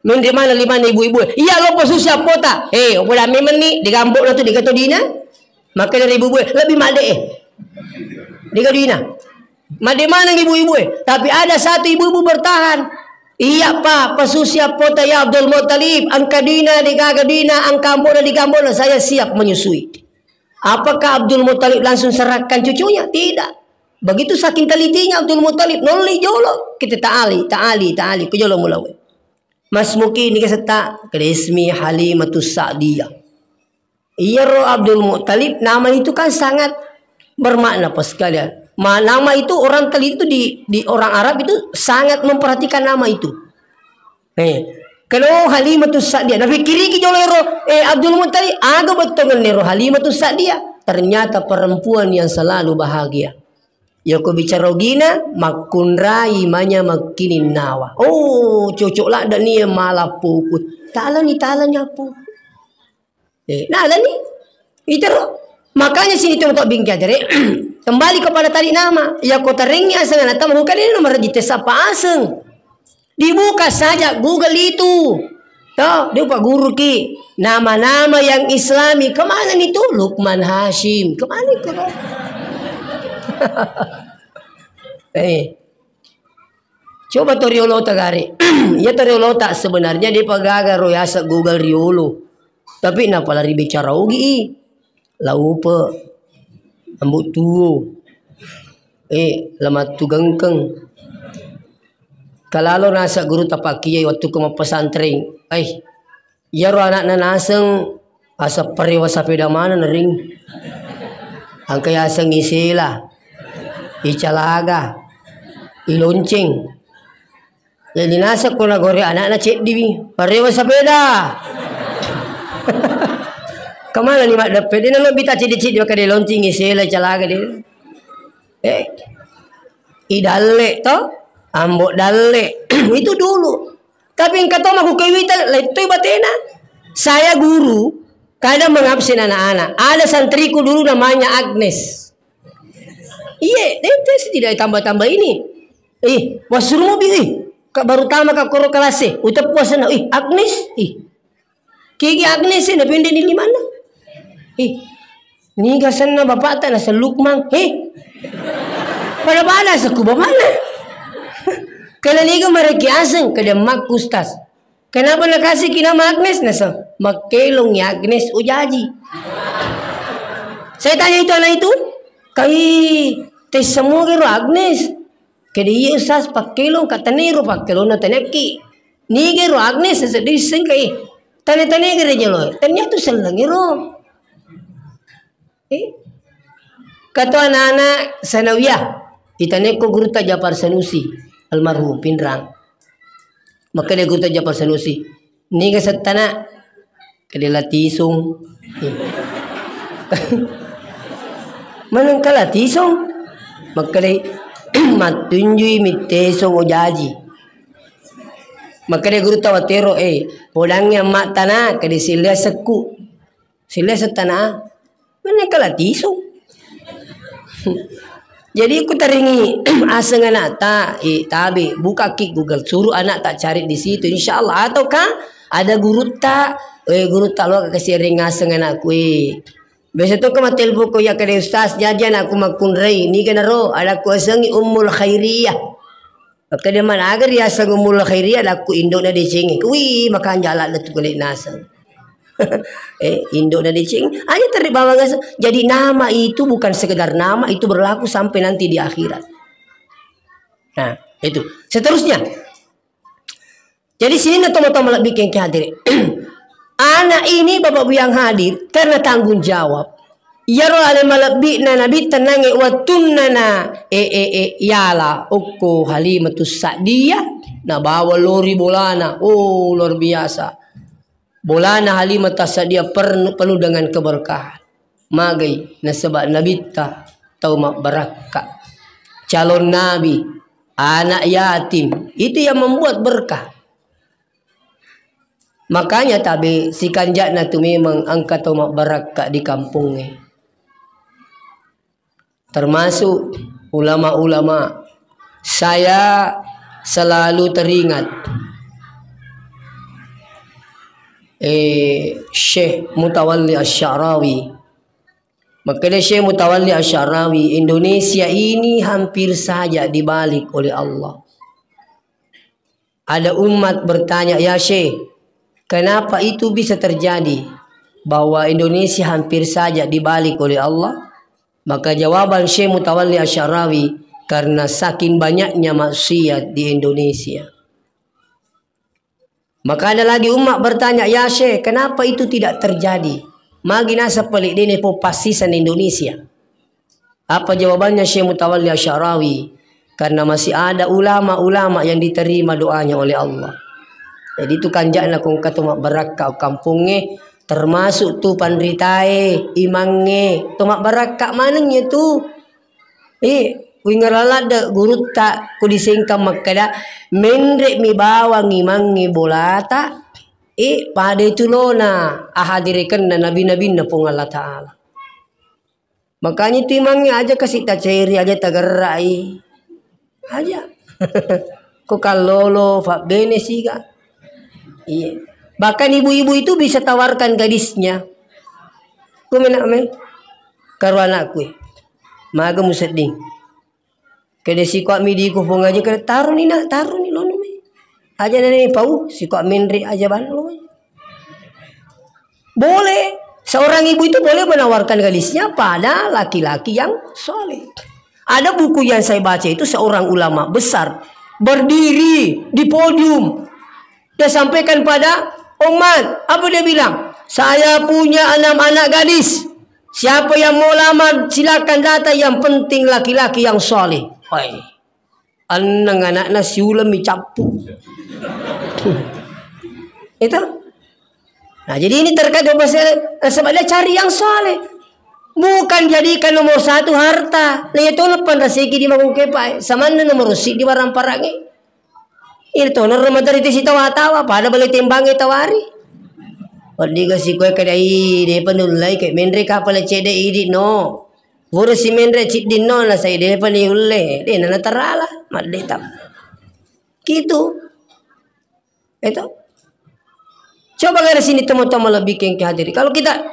Menre mana lima ibu-ibu, eh. Iya, lo pasusu appota. Eh, opo damme menni, digambok na tu, digato dina. Maka dari ibu-ibu, eh, lebih made, eh. Digato dina. Made maneng ibu-ibu, eh. Tapi ada satu ibu-ibu bertahan. Iya, Pak, pasusi appota ya Abdul Muttalib, engka duina, degaga duina, engka ambona, degaga ambona, saya siap menyusui. Apakah Abdul Muttalib langsung serahkan cucunya? Tidak. Begitu saking telitinya Abdul Muttalib, nolli jolo. Kita taali, taali, taali, ke jolo mulawe. Mas Muki ini kesetta, kedesmi Halimatus Sa'diyah. Iyaro Abdul Muttalib, nama itu kan sangat bermakna, Pak, sekalian. Ma-, nama itu orang teliti itu di, di orang Arab itu sangat memperhatikan nama itu. Eh, kalau Halimatus Sa'diyah, napikkiriki jolo ero, eh, Abdul Muttalib, aga bettuanna ero Halimatus Sa'diyah? Ternyata perempuan yang selalu bahagia. Yako bicara ogina, makkunrai manya makkininnawa. Oh, cocok ladda ni mala puku. Talani, talani apu. Eh, nalani. Itero. Makanya sini tu untuk bingkai jare. Kembali kepada tadi nama. Ya kota rengi aseng anak tamu, bukan ini nomor jite sapa aseng. Dibuka saja Google itu. Toh, dia Pak Guru ki. Nama-nama yang Islami. Kemana nih tuh? Lukman Hashim. Kemana itu? Eh. Coba to riolota gare. Iya to riolota sebenarnya dia pagaga ro yasa Google riolo. Tapi napalari bicara ogi i. Laupe. Ambu tuo. Eh, lamattu gengkeng. Kalalo nasa guru tapakiai waktu ke mappesantreng. Eh, iyaro anakna naseng asa parewa sapeda maneng nering. Angka yaseng isela, icalaga, ilonceng. Jadi naseng ko nagore anakna ceddiwi, parewa sapeda. Kemana ni maddeppe? Dia nalobbi ta ceddi-ceddi maka dia lonceng isela, icalaga dia. Eh, idalle to, ambo dalle. Itu dulu. Tapi engka to makkukewita, lettoi batena. Saya guru, kadang mengabsen anak-anak. Ada santriku dulu namanya Agnes. Iye, dia tidak tambah-tambah ini. Eh, washroom mobil, eh. Kak baru tama kak koro kelas, eh. Utepu asena, eh, Agnes, eh. Kegi Agnes, eh, napendek ni limanna. Eh, niga senna bapakta naseng Lukman. Eh, pada-pada seku bapakna. Kena niga mereki aseng, kede makku Ustaz. Kenapa nakasih ki nama Agnes? Naseng, makkelong ya Agnes ujaji. Saya tanya itu anak itu, kai tes semua kero Agnes. Kede iya Ustaz, pakkelong ka tanero, pakkelong na tanekki. Nigero Agnes seddi sengkai. Tane-tane gere jelo. Ternyata sellengero. Eh? Kato anak-anak sanawiyah. Itanekko gurutta Japar Sanusi, almarhum Pinrang. Makkeda gurutta Japar Sanusi, niga settana? Kede latisung. Manengka latisung? Makkeda mattunjui mittesung ujaji. Makkeda gurutta watero, "Eh, podangngi amma'ta na, kede sille sekku." Sille settana, menne kala tisu. Jadi, ku taringi aseng anakta, eh, tabe, bukaki Google, suruh anakta cari di situ, insya Allah. Ataukah ada gurutta, eh, gurutta lo kasering aseng anakku, eh. Biasa tu ke matelpon ko, "Ya kede ustaz, jaji anakku makkunrai, niga naro, ada ku asengi Ummul Khairiyah." Makkeda, "Managa riaseng Ummul Khairiyah?" Dakku, "Indo'na deceng." Wih, makanja ladde tu kede naseng. Eh, indo'na deceng. Aja terri bawang aseng. Jadi nama itu bukan sekedar nama, itu berlaku sampai nanti di akhirat. Nah, itu. Seterusnya. Jadi sininna tomatoa malebbi kengke hadir. Anak ini, Bapak Ibu yang hadir, karena tanggung jawab. Iyaro ale malebbi'na Nabi tenangnge wettunna na, e, e, e, yala okko Halimatus Sa'diyah, nabawa lori bolana. Oh, luar biasa. Bolana Halimatus Sa'diyah pernu-, penuh dengan keberkahan. Magai, nasaba Nabitta tau mabbarakka. Calon Nabi, anak yatim, itu yang membuat berkah. Makanya tabe sikanja'na tu memang engka tau mabbarakka di kampongnge. Termasuk ulama-ulama. Saya selalu teringat, eh, Syekh Mutawalli Asy-Sya'rawi. Makkeda Syekh Mutawalli Asy-Sya'rawi, "Indonesia ini hampir saja dibalik oleh Allah." Ada umat bertanya, "Ya Syekh, kenapa itu bisa terjadi bahwa Indonesia hampir saja dibalik oleh Allah?" Maka jawaban Syekh Mutawalli Asy-Sya'rawi, "Karena saking banyaknya maksiat di Indonesia." Maka ada lagi umat bertanya, "Ya Syekh, kenapa itu tidak terjadi? Magi naseng pale' de' napopassisenna Indonesia?" Apa jawabannya Syekh Mutawalli Asy-Sya'rawi? Karena masih ada ulama-ulama yang diterima doanya oleh Allah. Jadi itu kanja'na ko engka to mabbarakka kampongnge, termasuk tu panritae, imangnge, to mabbarakka maneng ya tu. Eh, wingerang ladde gurutta ko disengkang makkeda, menre' mi bawang imangnge bolata, eh, pada itu lona ahadirikenna nabi-nabinna Puang Allah Ta'ala. Makanya itu imangnge aja kasi taceri, aja tagerrai. Aja. Ko kallolo, fabbene siga. Iya. Bahkan ibu-ibu itu bisa tawarkan gadisnya. Ku mena' me. Karo anakku. Maga musedding. Kede sikoa mi diku Puang aja, kede taroni nak, taroni lono me. Aja nene pau, sikoa menre' aja ballo. Boleh. Seorang ibu itu boleh menawarkan gadisnya pada laki-laki yang soleh. Ada buku yang saya baca itu seorang ulama besar berdiri di podium. Dia sampaikan pada umat. Apa dia bilang? "Saya punya enam anak gadis. Siapa yang mau lamar, silakan datang. Yang penting laki-laki yang soleh." Hoi. Enneng anakna siuleng mi cappu. Itu. Nah, jadi ini terkait dengan masalah, eh, sebab dia cari yang soleh. Bukan jadikan nomor satu harta. Nah, itu lepan rasiki di mangungkepa. Samanna nomor si di barang parangi. Itu nomor materi itu sitawa-tawa. Pada beli timbangi tawari. Waddiga sikoe kedai, depa nullai ke menre kapal cede idi no. Pura si menre ciddinno na sai depa ni ulle, de na natarala, madde tam. Gitu. Itu. Coba gara sini teman-teman lebih kengke hadiri. Kalau kita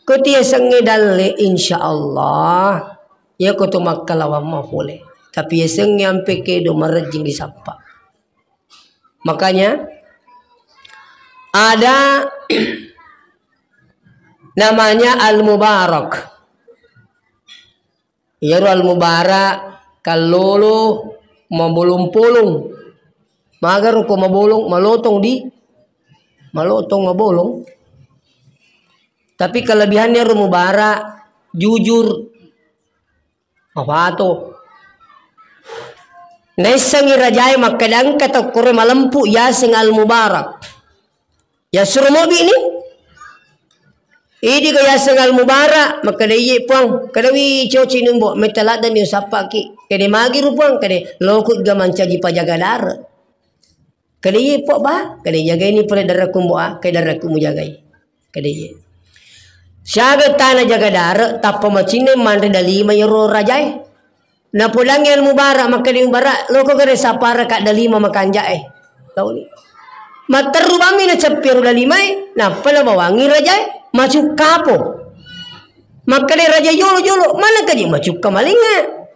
ketia senge dalle, insya Allah, ya ko to makkalawang mapole. Tapi ya senge ampe kedo marejing disappa. Makanya ada namanya Al-Mubarak. Iyaro Al-Mubarak kallolo mabolong-polong. Magaro ko mabolong, malotong di, malotong mabolong. Tapi kelebihannya ro Mubarak, jujur, mapato. Naissengi rajae makkeda engka tokkoro malempu yaseng Al-Mubarak. Yassuro mobi ni. Idi ga yaseng Al-Mubarak, makkeda iye Puang, kedawi coci numbo, metta ladde ni usappaki. Kede magi ru Puang, kede loku ga mancaji pajaga dare. Kada iye po ba, kada jagaini pole dareku mbo a, kada dareku mujagai. Kada iye. Siaga tana jaga dare, tappa macinna manre dalima iyaro rajae. Napodangngi Al Mubarak, makkeda Mubarak, loko gare sapara ka dalima makanjae. Tauni. Matteru bammi naceppi ro dalimae, nappa nabawangngi rajae, macukkapo. Makkeda raja jolo-jolo, mana kaji macukka malinga.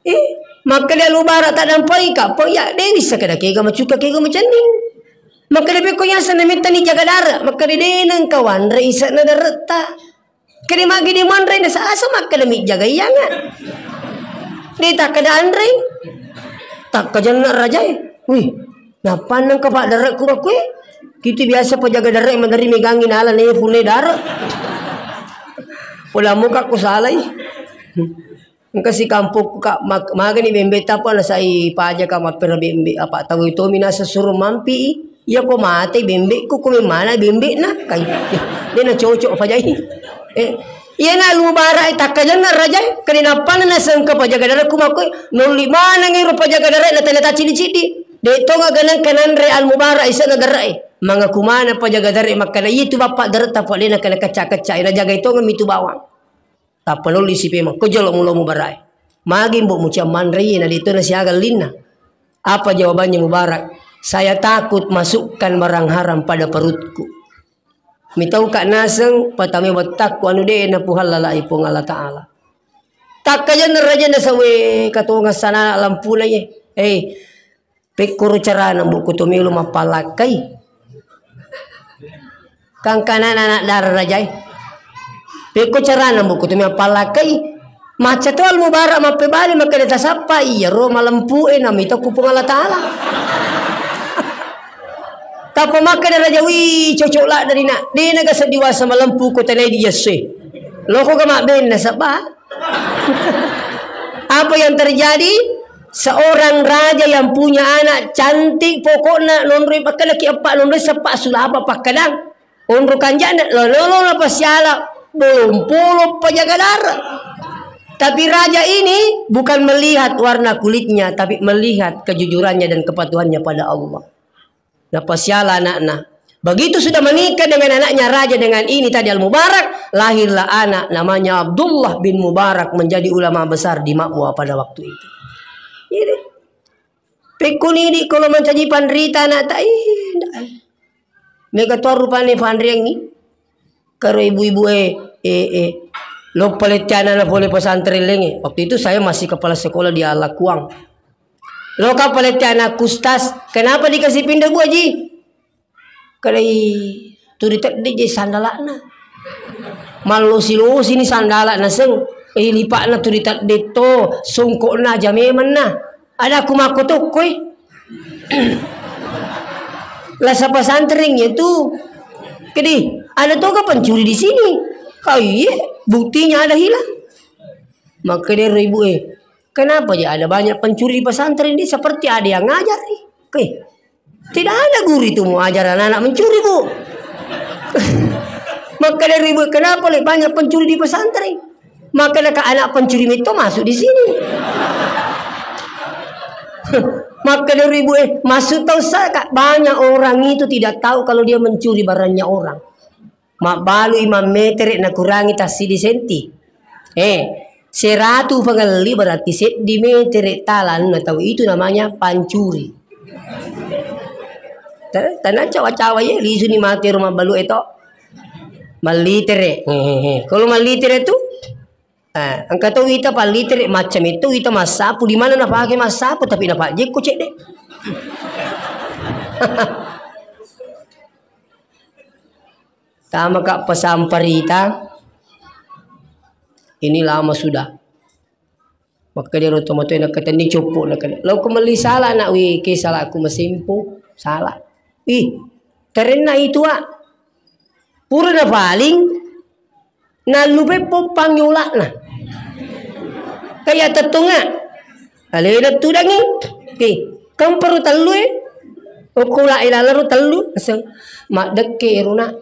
Eh, makkeda Al Mubarak, taddampengika, po iya, de wissa kada kega macukka, kega macenning. Makkeda pekko yaseng namittani jaga dare, makkeda de nengka wanre ise'na daretta. Kede magi de manre nasa asa makkeda mi jaga iyanga. De takkeda anre. Takkajanna rajae. Wih, nappa nengka paddareku makkue. Kitu biasa pajaga dare madari megangi nala ne pune dare. Pola muka ku salai. Engka sikampokku, Kak, mag-, magani bembe tappa nasai paja, Kak, mappera bembe, apa tau tomi nasa suro mampi i. Iya ko mate bembe ku, ko memana bembe na, kai. De na cocok pajai. Eh, iya na Al Mubarak, eh, takkajanna rajae, kade nappana nasengka pajaga dare ku makkoi, nolli maneng ero pajaga dare na tena tacidi-cidi. De tonga ganang kananre Al Mubarak ise'na dare. Mangaku mana pajaga dare makkada, iya tu bappa dare tappa de na kena kecca-kecca, na jagai tonga mi tu bawang. Tappa lolli si pemeng, ko jolo mulo Mubarak e. Magi mbo muciang manre iye, na de to na siaga ellinna. Apa jawabannya Mubarak? Saya takut masukkan barang haram pada perutku. Mitauka naseng, patame wettakku anu de na puhallalai Puang Allah Ta'ala. Takkajanna raja nasawe katonga sana lampuna ye. Eh, Pekkoro carana mbuku to melo mappallakkai. Kangkana anak dara rajae. Pekko carana mbuku to melo mappallakkai. Macca to Al Mubarak mappebali makkeda tasappa iyaro malempu e namita ku Puang Allah Ta'ala. Tappa makkeda raja, wih, cocok ladde ri nak. De naga seddi wasa malempu ko tenai di yesse. Loko ga mabbenna sabba. Apa yang terjadi? Seorang raja yang punya anak cantik, pokokna nonroi pakkedaki eppa, nonroi seppa sulapa pakkadang. Onro kanjana, lolo pasiala, bolong-polong pajaga dara. Tapi raja ini bukan melihat warna kulitnya, tapi melihat kejujurannya dan kepatuhannya pada Allah. Napasiala anakna. Begitu sudah menikah dengan anaknya raja dengan ini tadi Al-Mubarak, lahirlah anak namanya Abdullah bin Mubarak menjadi ulama besar di Makmur pada waktu itu. Jadi, pekkuni di kalau mencaji panrita anak tak, ih, ndak. Mega tuan rupane panriangi. Karo ibu-ibu, eh, eh, eh. Lo palettiana na pole pesantren lenge. Waktu itu saya masih kepala sekolah di Alakuang. Loka palettiana kustas, kenapa dikasih pindah, Bu Haji? Kadai turi tedde je sandalakna. Mallosi-losi ni sandalak naseng. Eh, lipakna turi tedde to, songkokna aja memanna. Ada aku mako tokkoi. Lasa pesantren ya tu. Kedi, ada toga pencuri di sini. Kau iya, buktinya ada hilang. Maka dia ibu eh, kenapa ya ada banyak pencuri di pesantren ini? Seperti ada yang ngajar nih. Oke. Tidak ada guru itu mau ajar anak-anak mencuri, Bu. Maka dia ibu, kenapa le banyak pencuri di pesantren? Maka dekat anak pencuri itu masuk di sini. Maka dia ibu eh, masuk tahu saya, Kak. Banyak orang itu tidak tahu kalau dia mencuri barangnya orang. Mabbalui mammetere nakurangi tassidi senti. Eh, seratu fangelli berarti seddi metere talanna tau itu namanya pancuri. Ta-, tanah cawa-cawa ya, lisuni mate rumah balu eto. Mallitere. Hehehe. Kalau mallitere tu, eh, engka tau ita pallitere macam itu, ita massapu, di mana napake massapu, tapi napajekko cedde. Tamaka pesan parita, ini lama sudah. Makkeda ro tomatoe nakkatenni coppo, nakkeda, "Lao ko melli sala, Nak, wi, ke salakku masempo, sala." Ih, terenna itu, Wak. Pura napaling, Nallupe poppang yola'na. Kaya tettonga. Alena tudangi. Oke. Kamparo tellu e. Okko la ilalaro tellu. Aseng. Maddekke ero, Nak.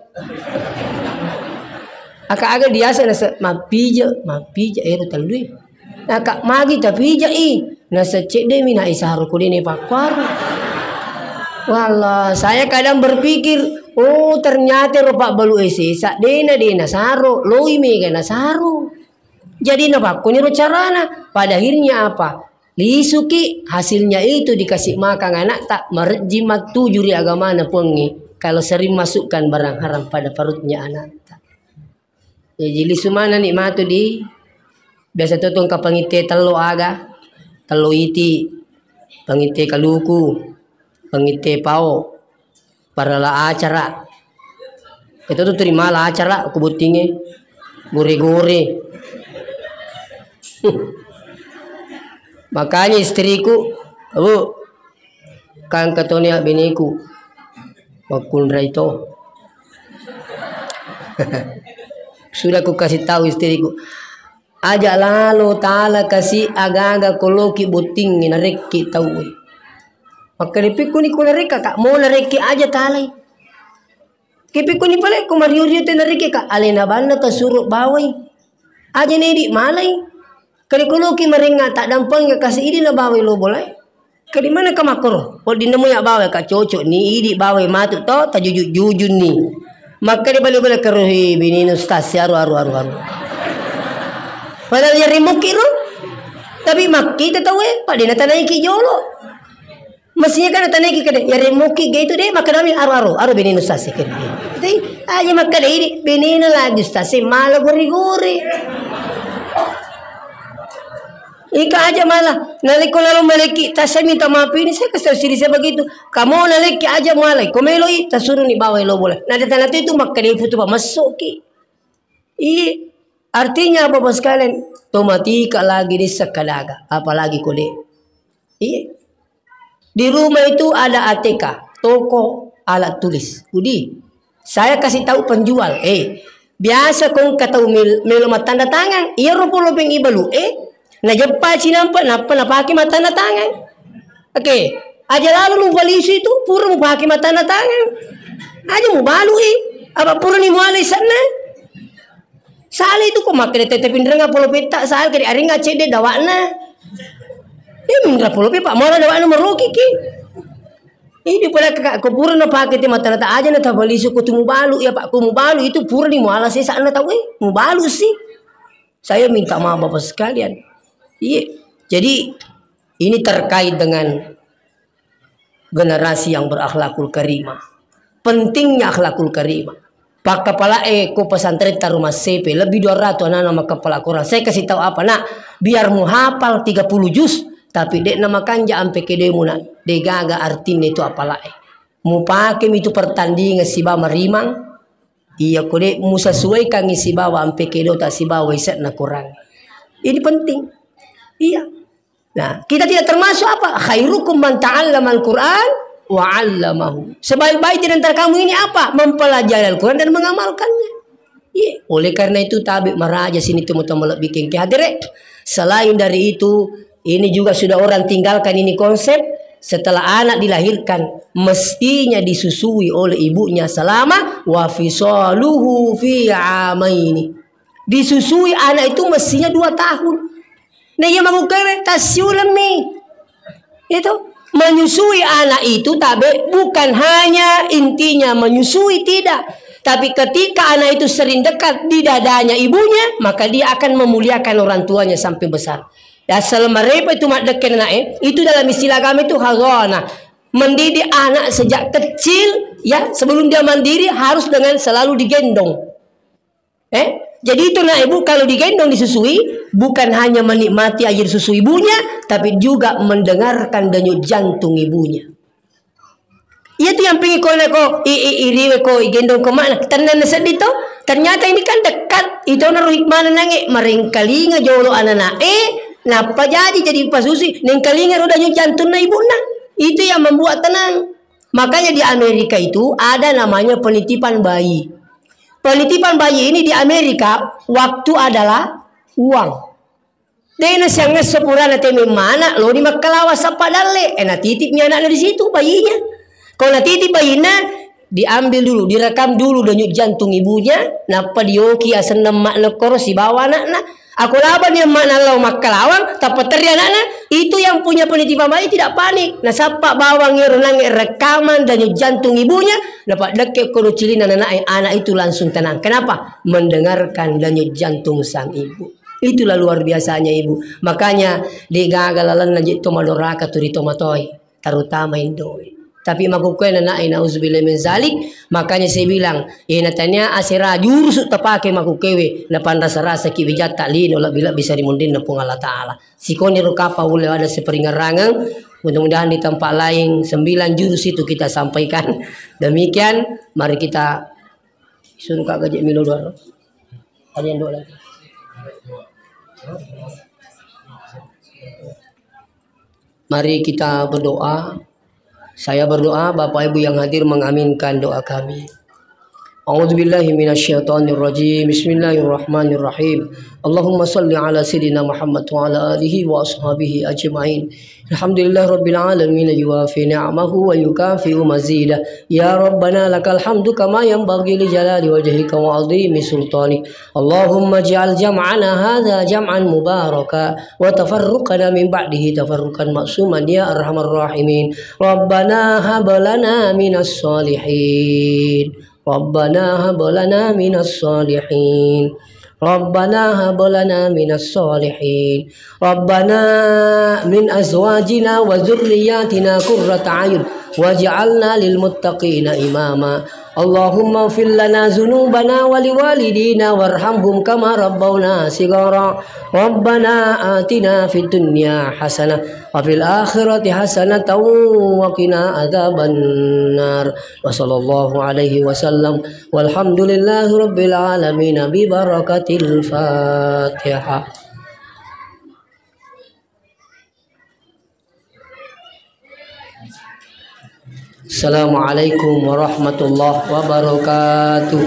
Aka aga diase nase mappije, mappije ero tellu e. Aka magi tapije i. Nase cedde mi na isaro ko dene pakkuaro. Wallah, saya kadang berpikir, oh, ternyata ro pabbalu e sesa, dena, dena saro, loi mega na saro. Jadi napakkoniro carana. Pada akhirnya apa? Lisuki, hasilnya itu dikasih makan anakta, marejji mattuju ri agamana Puangnge. Kalau sering masukkan barang haram pada perutnya anakta. Jaji lisu manenni matu di biasa to tongka pangitte tello aga, tello iti, pangitte kaluku, pangitte pao, parala acara. Itu tuh terima lah acara aku bottinge gore-gore. Makanya istriku, "Bu, kangka toni abbeneku makkunrai to." Sudah ku kasih tahu istriku, "Aja lalo tala kasi aga-aga koloki bottingnge narekki tauwe." Makkeda, "Pikkuni ko narekka, Kak, mo narekki aja talai." Kepikkuni pale ko mario-rio te narekki, Kak, alena banna tasuro bawai. Aja nedi malai. Kade koloki marengnga taddampeng kasi idi na bawai lo bolai. Kade mana ka makkoro? Wedding nemu ya bawai ka cocok ni idi bawai matu to tajuju-jujun ni. Makkade bale-bale kerohi bininu stasi aru, aru, aru, aru. Padahal ya remoki ro. Tapi makkita tauwe, pada na tanaiki jolo. Mestinya kan tanaiki kede, ya remoki ge itu deh, makkadami aro-aro, aro beneno sase kede. Jadi, aja makkada ini, beneno lagi sase, malah gori-gori. Ika aja malah, naliko lalo maleki, tasai minta maaf ini, saya kasih tahu diri saya begitu. Kamu naleki aja malah, ko meloi, tasuruni bawai lo bola. Nah, ada tanah itu makkada putu pamassoki. Iya. Artinya, Bapak sekalian, tomatika lagi desa kadaga, apalagi kode. Iya. Di rumah itu ada A T K, toko alat tulis. Udi, saya kasih tahu penjual, eh, biasa kong kata mil-, melo matanda tangan, iya ro polo peng ibalu, eh, najeppa cinampa, nappa napake matanda tangan. Oke, aja lalu mubalisu itu, pura mupake matanda tangan. Aja mubalui, apa pura ni mualai sana. Sala itu ko makkeda tette pinrengnga polope ta, sala kede arengnga cedde dawa'na. Eh, minra polope, Pak, mala dawa'na maroki ki. Ini pula ka, ko pura napake te mata-mata aja na tabalisu ko tu mubalu, ya, Pak, ko mubalu itu pura ni muala sesa'na tau, eh, mubalu sih. Saya minta maaf Bapak sekalian. Iya. Jadi ini terkait dengan generasi yang berakhlakul karimah. Pentingnya akhlakul karimah. Pakkapala'e ko pesantren Tarumang Sepe, lebih dua ratus anak-anak makkapala Quran. Saya kasih tahu apa, Nak? Biar muhafal tiga puluh juz, tapi de'na makanja ampe kedemu, Nak. Degaga artinna itu apala'e. Mupakemi itu pertandingan sibawa marimang. Iya, ko de' musesuaikangi sibawa ampe kedota sibawa ise'na Quran. Ini penting. Iya. Nah, kita tidak termasuk apa? Khairukum man ta'allamal Qur'an wa 'allamahu. Sebaik-baik di antara kamu ini apa? Mempelajari Al-Quran dan mengamalkannya. Iya, oleh karena itu tabe maraja sini temu-temu lebih kengke hadere. Selain dari itu, ini juga sudah orang tinggalkan ini konsep. Setelah anak dilahirkan, mestinya disusui oleh ibunya selama wa fisaluhu fi amaini. Disusui anak itu mestinya dua tahun. Nah, iya mabukere tasiulemmi. Itu menyusui anak itu tabe bukan hanya intinya menyusui, tidak. Tapi ketika anak itu sering dekat di dadanya ibunya, maka dia akan memuliakan orang tuanya sampai besar. Ya, selama repa itu maddekke anak, eh, itu dalam istilah agama itu hadhanah. Mendidik anak sejak kecil, ya, sebelum dia mandiri harus dengan selalu digendong. Eh, jadi itu, Nak, Ibu, kalau digendong disusui, bukan hanya menikmati air susu ibunya, tapi juga mendengarkan denyut jantung ibunya. Iya tu yang pengen kau nak kau i, i, iriwe kau igendong kau mana? Tenang sedih tu. Ternyata ini kan dekat. Itu naruh hikmah nange. Merengkalinga jolo anak-anak. Eh, napa jadi jadi pasusui? Nengkalinga roda denyut jantungna ibunya. Itu yang membuat tenang. Makanya di Amerika itu ada namanya penitipan bayi. Penitipan bayi ini di Amerika waktu adalah uang. Dena siangngesso purana temmeng mana, loni makkalawa sappa dalle, eh, natitipmi anakna di situ bayinya. Kalau natitip bayinya, diambil dulu, direkam dulu denyut jantung ibunya, nappa dioki asenna emmakna koro sibawa anakna. Ako labani emma'na lao makkalawang, tappa terri anakna, itu yang punya penitipan bayi tidak panik. Nasappa bawang ero nangnge rekaman denyut jantung ibunya, napaddekke kodo cilina nanae, anak itu langsung tenang. Kenapa? Mendengarkan denyut jantung sang ibu. Itulah luar biasanya ibu. Makanya, de gaga lalenna je to madoraka tu ri tomatoe, terutama indoe. Tapi makkukkoe nanae, nauzubillah min zalik, makanya saya bilang, eh, natania asera jurusu tapake makkukkoewe, napanrasa-rasaki wijatta lino lebbi-lebbi sari munrinna Puang Allah Ta'ala. Sikoniro kapang ulle ada seperinggerangeng, mudah-mudahan di tempat lain sembilan jurus itu kita sampaikan. Demikian, mari kita suruh Kak Gajik Milo doa. Ada yang doa lagi? Mari kita berdoa. Saya berdoa, Bapak Ibu yang hadir mengaminkan doa kami. A'udzubillahi minasyaitonirrajim. Bismillahirrahmanirrahim. Allahumma salli ala sayyidina Muhammad wa ala alihi wa ashabihi ajma'in. Alhamdulillah rabbil alamin, yuwafi ni'amahu wa yukafi'u mazidah. Ya Rabbana lakal hamdu kama yanbaghi li jalali wajhika wa azimi sultanik. Allahumma ij'al jam'ana hadza jam'an mubaraka wa tafarruqana min ba'dihi tafarruqan ma'suman ya arhamar rahimin. Rabbana hab lana minas salihin. Rabbana hab lana minas salihin. Rabbana hab lana minas salihin. Rabbana min azwajina wa dzurriyyatina qurrata a'yun waj'alna lil muttaqina imama. Allahumma ighfir lana dzunubana wa liwalidina warhamhum kama rabbawna shighara. Rabbana atina fid dunya hasanah wa fil akhirati hasanatan wa qina adzabannar. Wa sallallahu alaihi wasallam. Walhamdulillahi rabbil alamin bi barakatil Fatihah. Assalamualaikum warahmatullahi wabarakatuh.